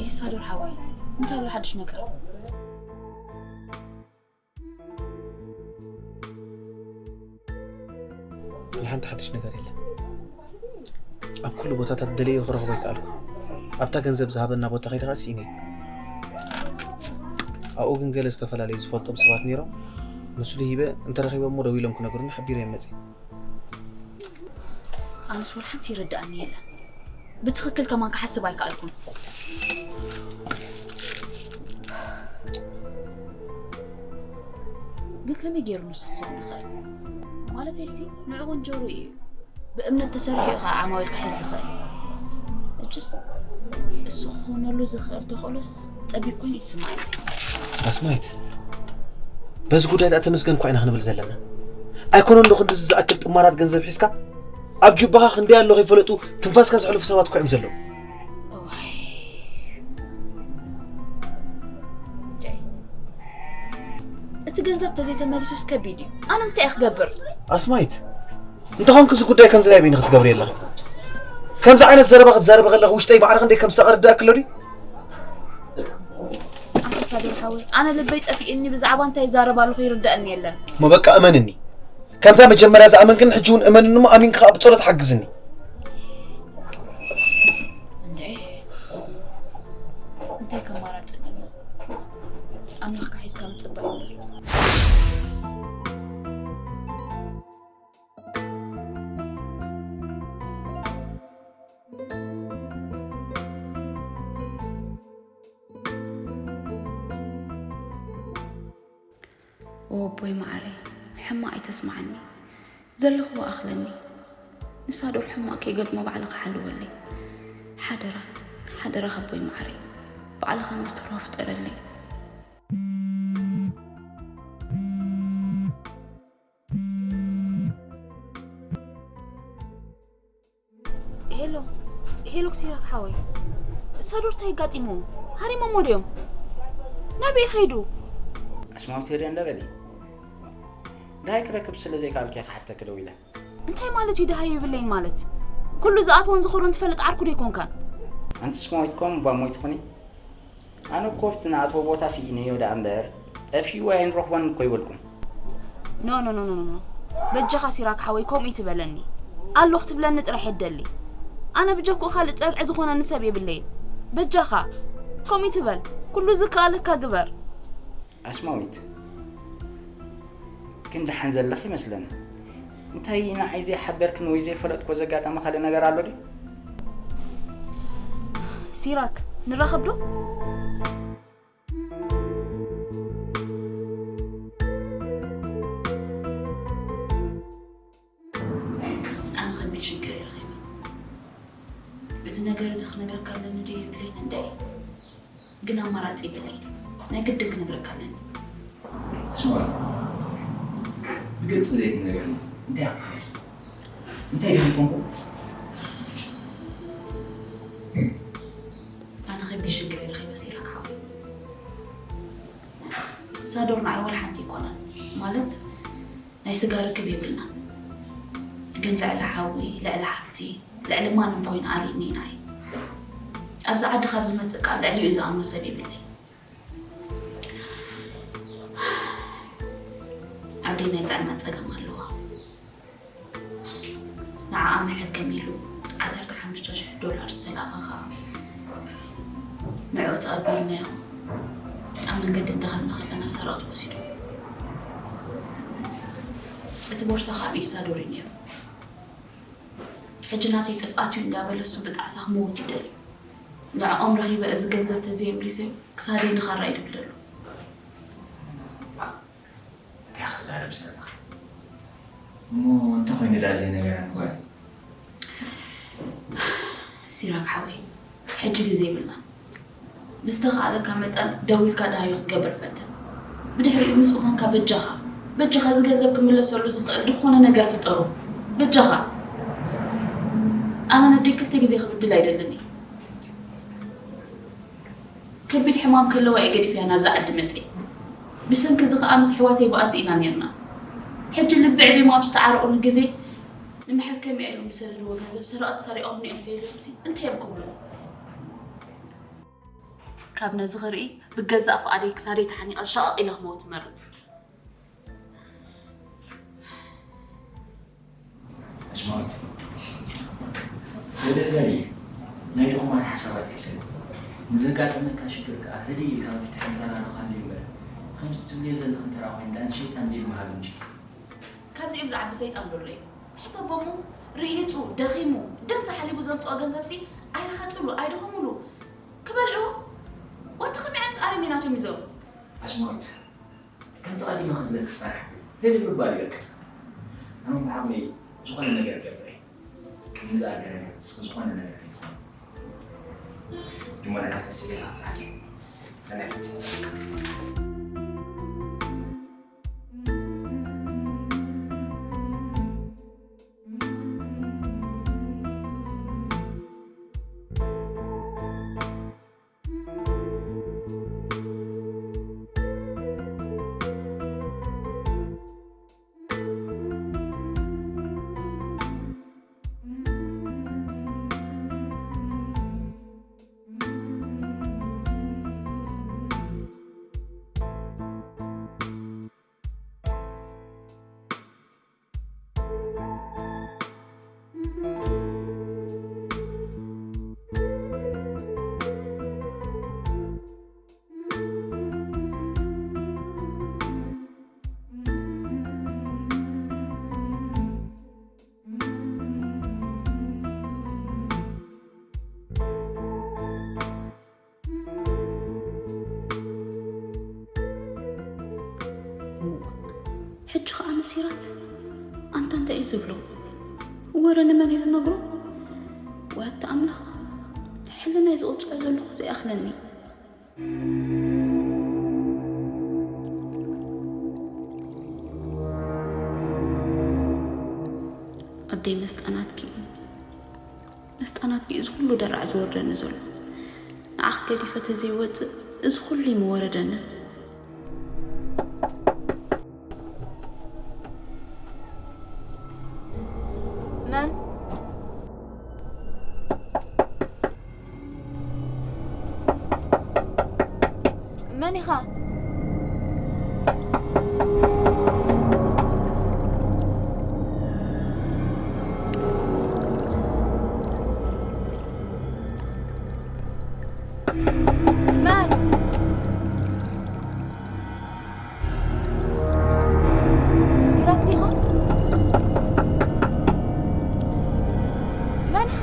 ኤሳዶር ሓወይ፣ እንታይ ኣሎ ሓድሽ ነገር? ሓንቲ ሓድሽ ነገር የለን። ኣብ ኩሉ ቦታታት ደለዮ ክረኽቦ ኣይከኣልኩ። ኣብታ ገንዘብ ዝሃበና ቦታ ከይደ ከኣ ስኢነ። ኣብኡ ግን ገለ ዝተፈላለዩ ዝፈልጦም ሰባት ነይሮም። ንሱ ሂበ፣ እንተረኺቦም እሞ ደዊሎም ክነግሩኒ ሓቢረ እየ መጺእ። ኣነስ ወላ ሓንቲ ይርድኣኒ የለን። ብትኽክል ከማን ክሓስብ ኣይከኣልኩን። ግን ከመይ ገይሩ ንሱ ክኸውን ይኽእል? ማለተይሲ ንዑ ወንጀሩ እዩ። ብእምነት ተሰሪሑ እዩ ኸዓ ዓማዊል ክሕዝ ዝኽእል። እጅስ እሱ ክኾነሉ ዝኽእል ተኽእሎስ ጸቢብ ኮይኑ እዩ ዝስምዓኒ። ኣስማይት፣ በዚ ጉዳይ ደኣ ተመስገን እኳ ኢና ክንብል ዘለና። ኣይኮነን ዶ ክንድዚ ዝኣክል ጥማራት ገንዘብ ሒዝካ ኣብ ጁባኻ ክንደይ ኣሎ ከይፈለጡ ትንፋስካ ዘሕልፉ ሰባት እኳ እዮም ዘለዉ። እዋይ። ጀይ፣ እቲ ገንዘብ ተዘይተመሊሱስ ከቢድ እዩ። ኣነ እንታይ እየ ክገብር? ኣስማይት፣ እንተኾንኪ እዚ ጉዳይ ከምዚ ናይ በይንኺ ክትገብሪ የለኺ። ከምዚ ዓይነት ዘረባ ክትዛረቢ ከለኺ ውሽጠይ ማዕረ ክንደይ ከም ዝሳቐ ርዳእኪ ኣሎ ድዩ? ኣንበሳዶር ሓወይ፣ ኣነ ልበይ ጠፊእኒ ብዛዕባ እንታይ ይዛረብ ኣለኹ ይርዳእኒ የለን። እሞ በቃ እመንኒ። ከምታ መጀመርያ ዝኣመንክን ሕጂ እውን እመንኒ እሞ ኣሚንኪ ከኣ ብጸሎት ሓግዝኒ። እንድዒ፣ እንታይ ከማራጺ ኣለና? ኣምላኽካ ሒዝካ ምጽባይ እምበር። ወቦይ መዓረይ፣ ሕማቕ ኣይተስምዓኒ። ዘለኽዎ ኣኽለኒ። ንሳ ዶር ሕማቕ ከይገጥሞ ባዕልኻ ሓልወለይ። ሓደራ፣ ሓደራ ከቦይ መዓረይ። ባዕልኻ መስትርዋ ፍጠረለይ። ሄሎ፣ ሄሎ፣ ሲራክ ሓወይ፣ እሳ ዶር እንታይ ኣጋጢምዎ? ሃሪሞሞ ድዮም? ናበይ ከይዱ? ኣስማዊት፣ ህድእ እንዳ በሊ። ደሃይ ክረክብ ስለ ዘይከኣልኩ እየ ክሓተኪ ደዊለ። እንታይ ማለት እዩ ደሃይ ይብለይን ማለት? ኩሉ ዝኣትዎን ዝኸዶን ትፈልጥ ዓርኩ ዶ ኣይኮንካን? ኣንቲ ኣስማዊት፣ ከምኡ እባ እሞ ኣይትኹኒ። ኣነ እኮ ኣብቲ ንኣትዎ ቦታ ስኢነዮ ደኣ እምበር፣ ጠፊኡ ኣይንረኽቦን እኮ ኣይበልኩን። ኖ፣ ኖ፣ ኖ፣ ኖ፣ ኖ። በጃኻ ሲራክ ሓወይ፣ ከምኡ ይትበለኒ። ኣሎ ክትብለኒ ጥራሕ እየ እደሊ። ኣነ ብጀክኡ ካልእ ጸግዒ ዝኾነኒ ሰብ የብለይን። በጃኻ፣ ከምኡ ይትበል። ኩሉ ዝከኣለካ ግበር። ኣስማዊት፣ ግን ደሓን ዘለኺ ይመስለኒ። እንታይ ንዓይ ዘይሓበርክን ወይ ዘይፈለጥኮ ዘጋጠመ ካልእ ነገር ኣሎ ድዩ? ሲራክ፣ ንራኸብ ዶ? ኣነ ከቢድ ሽግር እየ ረኺበ። እዚ ነገር እዚ ክነግረካ ኣለኒ ድየ የብለይን እንድዒ? ግን ኣማራጺ የብለይን። ናይ ግድን ክነግረካ ኣለኒ። ስማዕ፣ ብግልጺ ዘይትነግረኒ እንታይ ኣፍሪኻ? እንታይ ድዩ ኮንኩ? ኣነ ከቢድ ሽግር እየ ረኺበ ሲራክ ሓወይ። ሳዶር ንዓይ ወላ ሓንቲ ኣይኮነን። ማለት ናይ ስጋ ርክብ የብልናን። ግን ልዕሊ ሓዊ፣ ልዕሊ ሓብቲ፣ ልዕሊ ማንም ኮይኑ ኣሊእኒ ኢና እዩ። ኣብዚ ዓዲ ካብ ዝመጽእ ከኣ ልዕሊኡ ዝኣምኖ ሰብ የብለይ። ኣደይ ናይ ጥዕና ጸገም ኣለዋ። ንዓኣ መሐከሚ ኢሉ ዓሰርተ ሓሙሽተ ሽሕ ዶላር ዝተላእኸ ኸኣ ንዕኡ ተቐቢልናዮ። ኣብ መንገዲ እንዳኸድና ከለና ሰረቕቲ ወሲዶም። እቲ ቦርሳ ካብ ኢድ ሳዶር እዩ ነይሩ። ሕጂ ናተይ ጥፍኣት እዩ እንዳበለ እሱ ብጣዕሳ ክመውት ይደልዩ። ንዕኦም ረኺበ እዚ ገንዘብ ተዘየምሊሰዮ ክሳደይ ንኻራ እዩ ድብል ዘሎ። እንታይ ክዛረብ ዘለካ? እሞ እንታይ ኮይኑ ዳ እዚ ነገር ኣንኳ? ሲራክ ሓወይ፣ ሕጂ ግዜ የብልናን። ብዝተኻእለካ መጠን ደዊልካ ደሃዩ ክትገብር ፈትን። ብድሕሪኡ ምስኡ ኾንካ በጃኻ፣ በጃኻ እዚ ገንዘብ ክምለሰሉ ዝኽእል ዝኾነ ነገር ፍጠሩ። በጃኻ። ኣነ ነደይ ክልተ ግዜ ክብድል ኣይደልን እየ። ከቢድ ሕማም ከለዋ እየ ገዲፈያ ናብዛ ዓዲ መፅየ። ብሰንኪ እዚ ከዓ ምስ ኣሕዋተይ ብኣሲ ኢና ነይርና። ሕጂ ልቢ ዕቢሞ ኣብ ዝተዓረቑኒ ግዜ ንመሐከሚኣ ኢሎም ዝሰደድዎ ገንዘብ ሰረቕቲ ሰሪቖምኒ እዮም ተይሎምሲ እንታይ እዮም ክብሉ? ካብ ነዚ ክርኢ ብገዛእ ፍቓደይ ክሳደይ ተሓኒቐ ሸቐቕ ኢለ ክመውት እመርፅ። ኣስማዊት፣ ገለ ገለ እዩ ናይ ድኹማት ሓሳባት ሕሰብ። ንዘጋጠመካ ሽግር ከኣ ህድእ ኢልካ መፍትሒ እንተላልኻሉ እዩ እምበር፣ ከምዚ ትብልዮ ዘለኺ እንተ ደኣ ኮይኑ ዳን ሸይጣን ዲል ምሃብ እንጂ። ካብዚኦም ዝዓቢ ሰይጣን ዶ ኣሎ እዩ? ሕሰቦ እሞ፣ ርሂጹ፣ ደኺሙ፣ ደም ተሓሊቡ ዘምጽኦ ገንዘብሲ ኣይረሃጹሉ፣ ኣይደኸሙሉ። ክበልዕዎ? ዋታ ከመይ ዓይነት ኣረሜናት እዮም እዞም? ኣስማዊት፣ ከምቲ ቀዲመ ክብለኪ ዝጸናሕኩ፣ ህድእ ምባል ይበቅዕ። ኣነ ብዓቕመይ ዝኾነ ነገር እገብር እየ። ቅድሚ ዝኣገረ ግን እስኺ ዝኾነ ነገር ከይትኾኒ። ጅሞና ተፈስሒ እየ ዝሓብዛኪ። ተናፊስኪ። ሕጂ ኸኣ ንሲራክ ኣንታ እንታይ እዩ ዝብሎ? ወረ ንመን እዩ ዝነግሮ? ወይ ኣታ ኣምላኽ፣ ሕልናይ ዝቕጽዖ ዘለኹ ዘይኣኽለኒ። ኣደይ መስጣናትኪ እዩ። መስጣናትኪ እዩ እዚ ኩሉ ደራዕ ዝወርደኒ ዘሎ። ንዓኽ ገዲፈ ተዘይወፅእ እዚ ኩሉ እዩ ምወረደኒ። መን? መን ኢኻ? መን? ሲራክ ዲኻ? መን ኢኻ?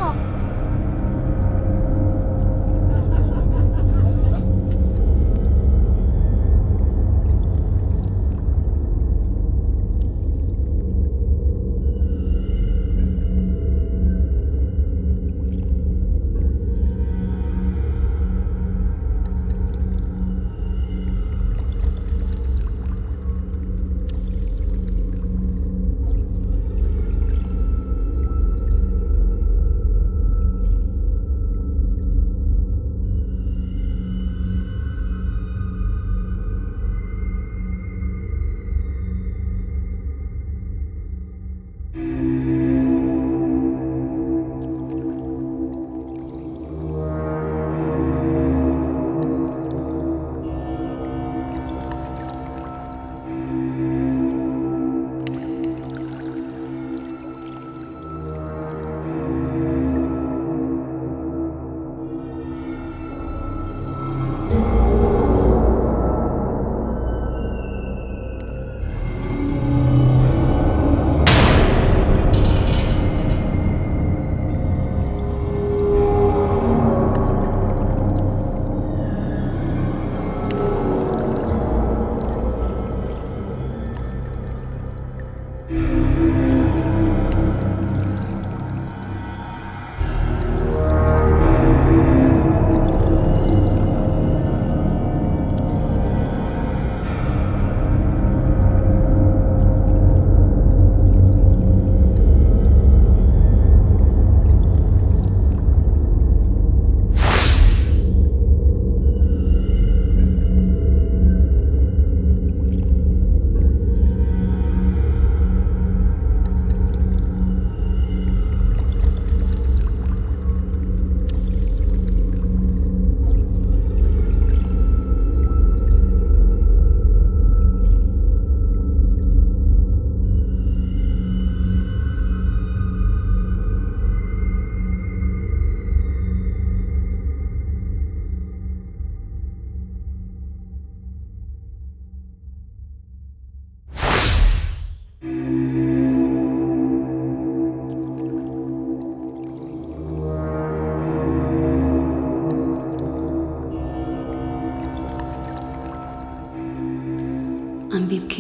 ኣንቢብኪ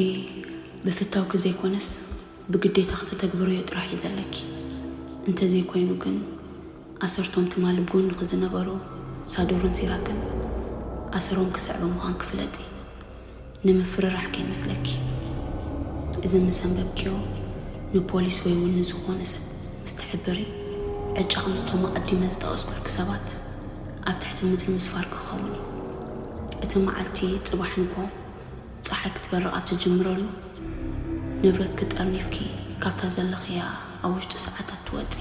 ብፍታውኪ ዘይኮነስ ብግዴታ ክተተግብርዮ ጥራሕ እዩ ዘለኪ። እንተዘይኮይኑ ግን ኣሰርቶም ትማሊ ብጎንኺ ዝነበሩ ሳዶርን ሲራክን ኣሰሮም ክስዕብ ምዃን ክፍለጢ። ንምፍርራሕ ከይመስለኪ። እዚ ምስ ኣንበብክዮ ንፖሊስ ወይ እውን ንዝኾነ ሰብ ምስ ትሕብሪ፣ ዕጫ ምስቶም ኣቐዲመ ዝጠቐስኩልኪ ሰባት ኣብ ትሕቲ ምድሪ ምስፋር ክኸውን እዩ። እቲ መዓልቲ ጽባሕ ንግሆ ጸሓይ ክትበርቕ ኣብ ትጅምረሉ፣ ንብረትኪ ጠርኒፍኪ ካብታ ዘለኽያ ኣብ ውሽጢ ሰዓታት ትወጺ።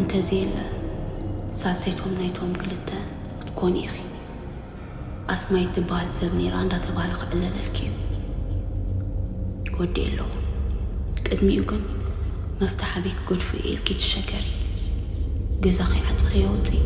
እንተዘየለ ሳልሰይቶም ናይቶም ክልተ ክትኮኒ ኢኺ። ኣስማይት ትበሃል ሰብ ነይራ እንዳተባህለ ክዕለለልኪ እዩ። ወዲኤ ኣለኹ። ቅድሚኡ ግን መፍትሕ ኣበይ ክገድፎ እየ ኢልኪ ትሸገሪ። ገዛ ከይዓፀኸዮ ውፅኢ።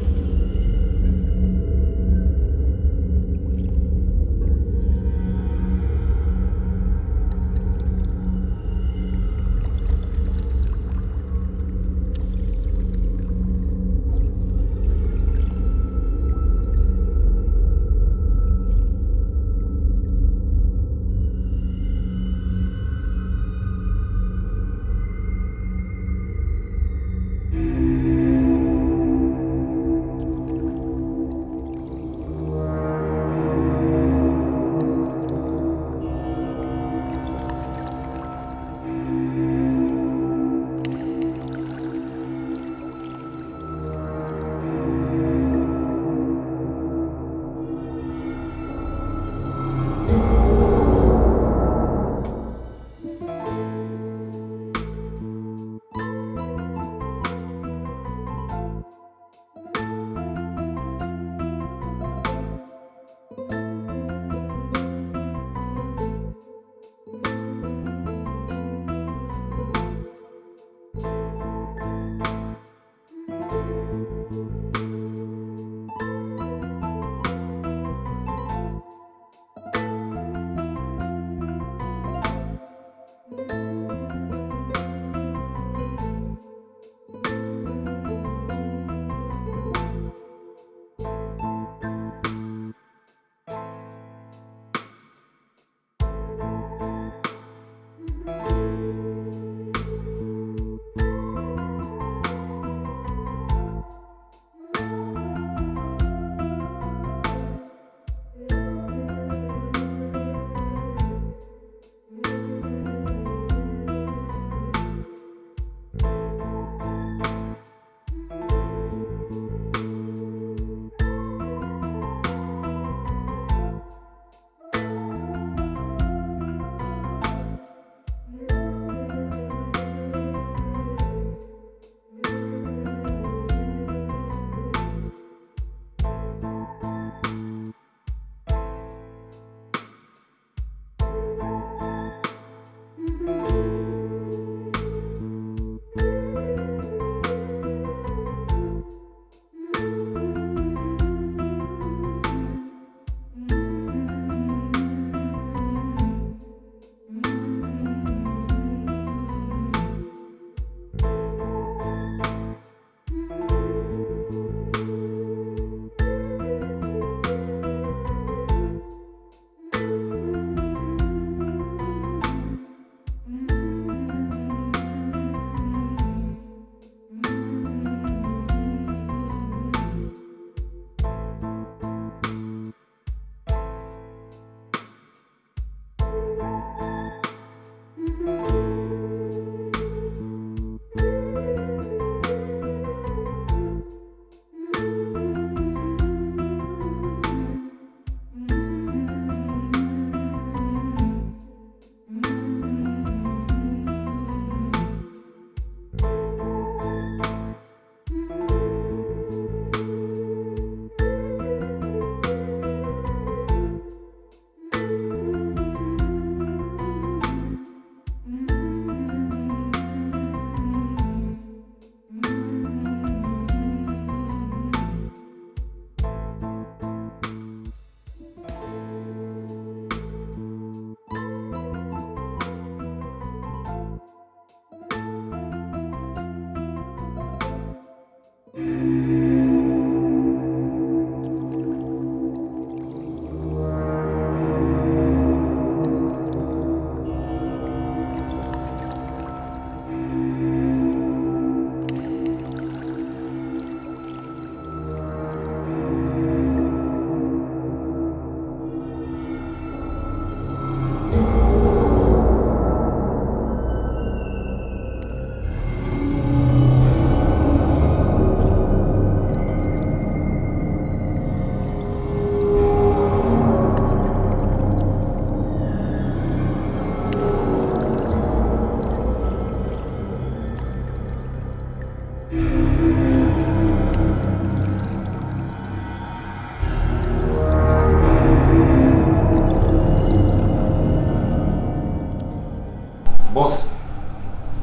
ቦስ፣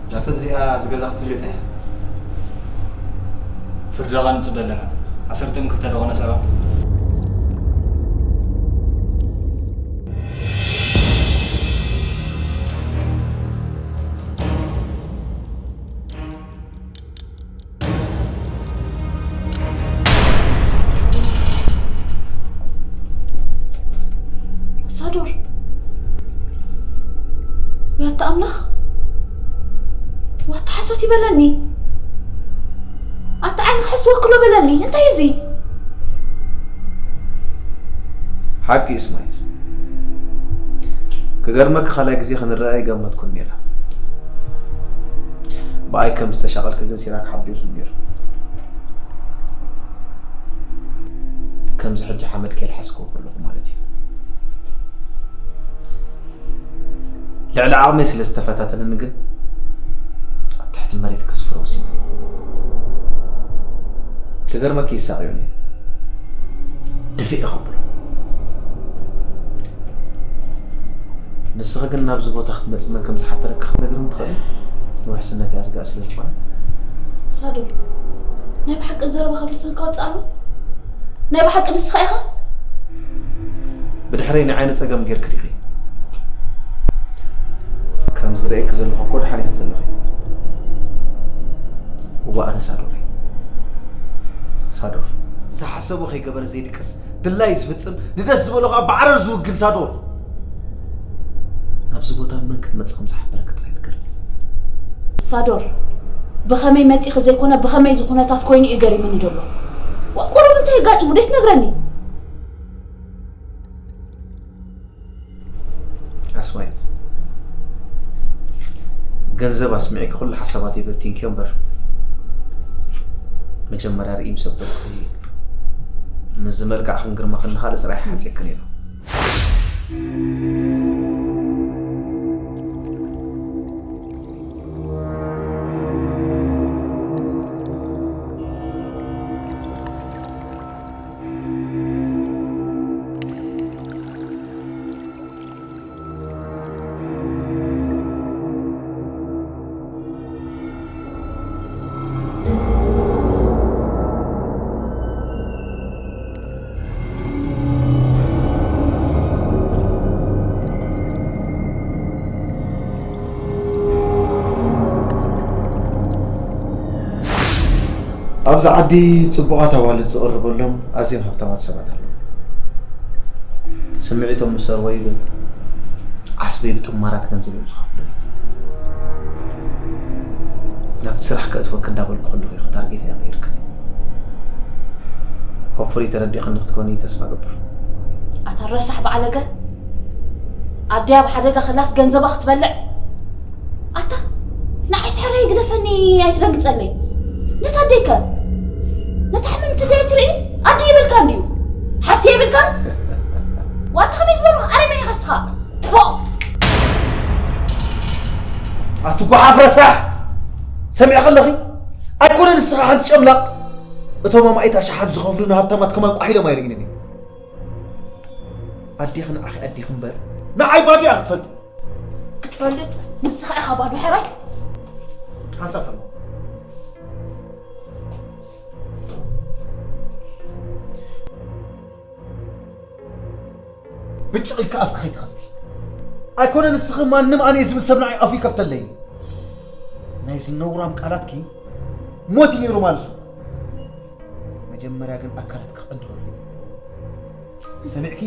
እዛ ሰብ እዚኣ ዝገዛ ክትስልዮ ጸኒሓ። ፍርድኻ ንጽበ ኣለና። ዓሰርተ ክልተ ደኾነ ሰብዓ። ሳዶር፣ ወይ ኣታ ኣምላኽ፣ ዋታ ሓሶት ይበለኒ። ኣታ ዓይንኻ ሕስወ ክሎ በለኒ። እንታይ እዩ እዚ? ሓቂ እዩ ስማይት። ክገርመኪ ካልኣይ ግዜ ክንረኣ ኣይገመትኩን ነይረ። ብኣይ ከም ዝተሻቐልኪ ግን ሲራክ ሓቢሩኒ ነይሩ። ከምዚ ሕጂ ሓመድ ከይልሓስኩ ከለኹ ማለት እዩ። ልዕሊ ዓቕመይ ስለ ዝተፈታተነኒ ግን ኣብ ትሕቲ መሬት ከስፍሮ ወሲነ። ክገርመኪ ይሳቕዩኒ። ድፍእ ከብሎ። ንስኺ ግን ናብዚ ቦታ ክትመጺ መን ከም ዝሓበረኪ ክትነግርኒ ትኽእሊ? ንውሕስነት እያ ስጋእ ስለ ዝኾነ። ሳዶር፣ ናይ ብሓቂ ዘረባ ካብ ልሳንካ ወጽእ ኣሎ? ናይ ብሓቂ ንስኻ ኢኻ? ብድሕረይ ናይ ዓይኒ ጸገም ጌርኪ ዲኺ? ከም ዝርእየኪ ዘለኹ እኮ ደሓን ኢኺ ዘለኺ። እዋ ኣነ ሳዶር እየ። ሳዶር። ዝሓሰቦ ከይገበረ ዘይድቅስ፣ ድላይ ዝፍጽም፣ ንደስ ዝበሎ ከኣ ብዓረር ዝውግን ሳዶር። ኣብዚ ቦታ መን ክትመጽእ ከም ዝሓበረኪ ጥራይ ንገርኒ። ሳዶር፣ ብኸመይ መጺኺ ዘይኮነ ብኸመይ እዚ ኩነታት ኮይኑ እዩ ገሪሙኒ ዘሎ። ዋ፣ ቁሩብ እንታይ ኣጋጢሙ ደይ ትነግረኒ? ኣስማይት፣ ገንዘብ ኣስሚዕኪ ኩሉ ሓሳባተይ በቲንክዮ እምበር፣ መጀመርያ ርእይ ምስ ኣበልኩኺ፣ ምስዚ መልክዕክን ግርማኽን ንኻልእ ስራሕ ይሓጽየኪ ነይሩ። ኣብዚ ዓዲ ጽቡቓት ኣዋልድ ዝቕርበሎም ኣዝዮም ሃብታማት ሰባት ኣለዉ። ስምዒቶም ምስ ኣርወዩ ግን ዓስበይ ብጥማራት ገንዘብ እዮም ዝኸፍሉኒ። ናብቲ ስራሕ ከእትወኪ እንዳበልኩ ከለኹ ኢኺ ታርጌተይ ኣቐይርክኒ። ሆፕፉሊ ተረዲእክኒ ክትኮኒ ተስፋ እገብር። ኣታ ረሳሕ በዓለገ፣ ኣደይ ኣብ ሓደጋ ከላስ ገንዘባ ክትበልዕ? ኣታ ንዓይ ስሕረይ ግደፈኒ ኣይትደንግጸለይ። ነታ ኣደይከ? ነታ ሕምምቲ ደይ ትርኢ? ኣደ ይብልካ እንድዩ። ሓፍቲ የብልካን? ዋታ ከመይ ዝበልኩ ኣረሜን ኢኻ እስኻ? ትፎ! ኣቲ ጓሓፍ ረሳሕ! ሰሚዕኺ ኣለኺ? ኣይኮነን ንስኻ ሓንቲ ጨምላቕ። እቶም ኣማኢት ኣሽሓት ዝኸፍሉ ንሃብታማት ከማን ቋሕ ኢሎም ኣይርእዩንን እዮም። ኣዴኺ ንዓኺ ኣዴኺ እምበር ንዓይ ባዶ እያ ክትፈልጢ። ክትፈልጥ ንስኻ ኢኻ ባዶ ሕራይ። ሓንሳብ ፈርሞ። ብጭቕ ኢልካ ኣፍካ ከይትኸፍቲ። ኣይኮነ ንስኺ ማንም ኣነ እየ ዝብል ሰብ ንዓይ ኣፉ ይከፍተለይ። ናይ ዝነውራም ቃላትኪ ሞት እዩ ነይሩ ማልሱ። መጀመርያ ግን ኣካላትኪ ክቕንድረሉ እዩ። ሰሚዕኪ?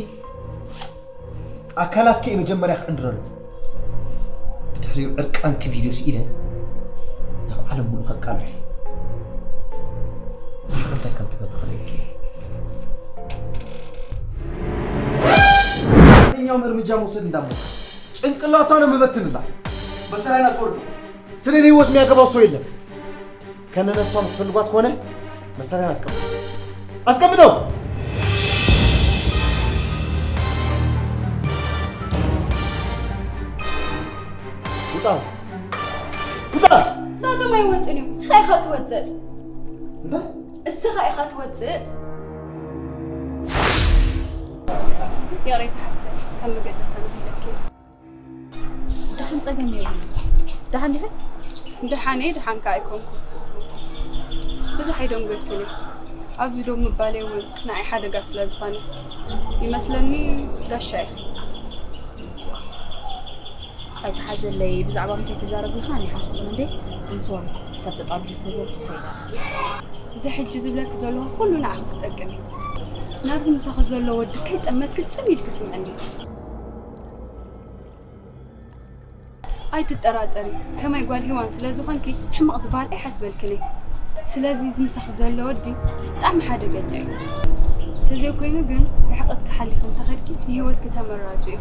ኣካላትኪ እየ መጀመርያ ክዕንድረሉ። ብድሕሪኡ ዕርቃንኪ ቪድዮ ስኢለ ናብ ዓለም ሙሉእ ከቃልዕ እየ። ሽዑ እንታይ ከም ትገብሪ ክርእየኪ እየ። ማንኛውም እርምጃ መውሰድ እንዳሞ ጭንቅላቷ ነው የምበትንላት። መሳሪያን አስወርዱ። ስለ እኔ ህይወት የሚያገባው ሰው የለም። ከነነፍሷ የምትፈልጓት ከሆነ መሳሪያን አስቀምጡ። አስቀምጠው! ውጣ! ውጣ! ንሳቶም ኣይወፅን እዮም። ንስኻ ኢኻ ትወፅእ። እንታይ? እስኻ ኢኻ ትወፅእ። ይቕሬታ ሓፍተይ፣ ካብ መገዲ ሰንኪለኪ። ዳሕን ጸገም የብሉን። ደሓን ዲኻ? ደሓን እየ፣ ደሓን ከኣ ኣይኮንኩ። ብዙሕ ኣይደንጎይኩን እየ። ኣብዚ ደው ምባለይ እውን ንዓይ ሓደጋ ስለ ዝኾነ ይመስለኒ። ጋሻ ኢኺ። ኣይትሓዘለይ፣ ብዛዕባ እንታይ ትዛረብ ኣለኻ? ናይ ሓስኩን እንዴ? I'm sorry፣ ሰብ ተጣቢሉ ስለ ዘለኹ ከይዳ። እዚ ሕጂ ዝብለኪ ዘለኹ ኩሉ ንዓኺ ዝጠቅም እዩ። ናብዚ ምሳኺ ዘሎ ወዲ ከይጠመትኪ ጽን ኢልኪ ስምዕኒ። ኣይትጠራጠሪ፣ ከማይ ጓል ሂዋን ስለ ዝኾንኪ ሕማቕ ዝበሃል ኣይሓስበልክን እየ። ስለዚ እዚ ምሳኺ ዘሎ ወዲ ብጣዕሚ ሓደገኛ እዩ። ተዘይኮይኑ ግን ርሕቐትኪ ሓሊኺ እንተኸድኪ ንህይወትኪ ተመራጺ እዩ።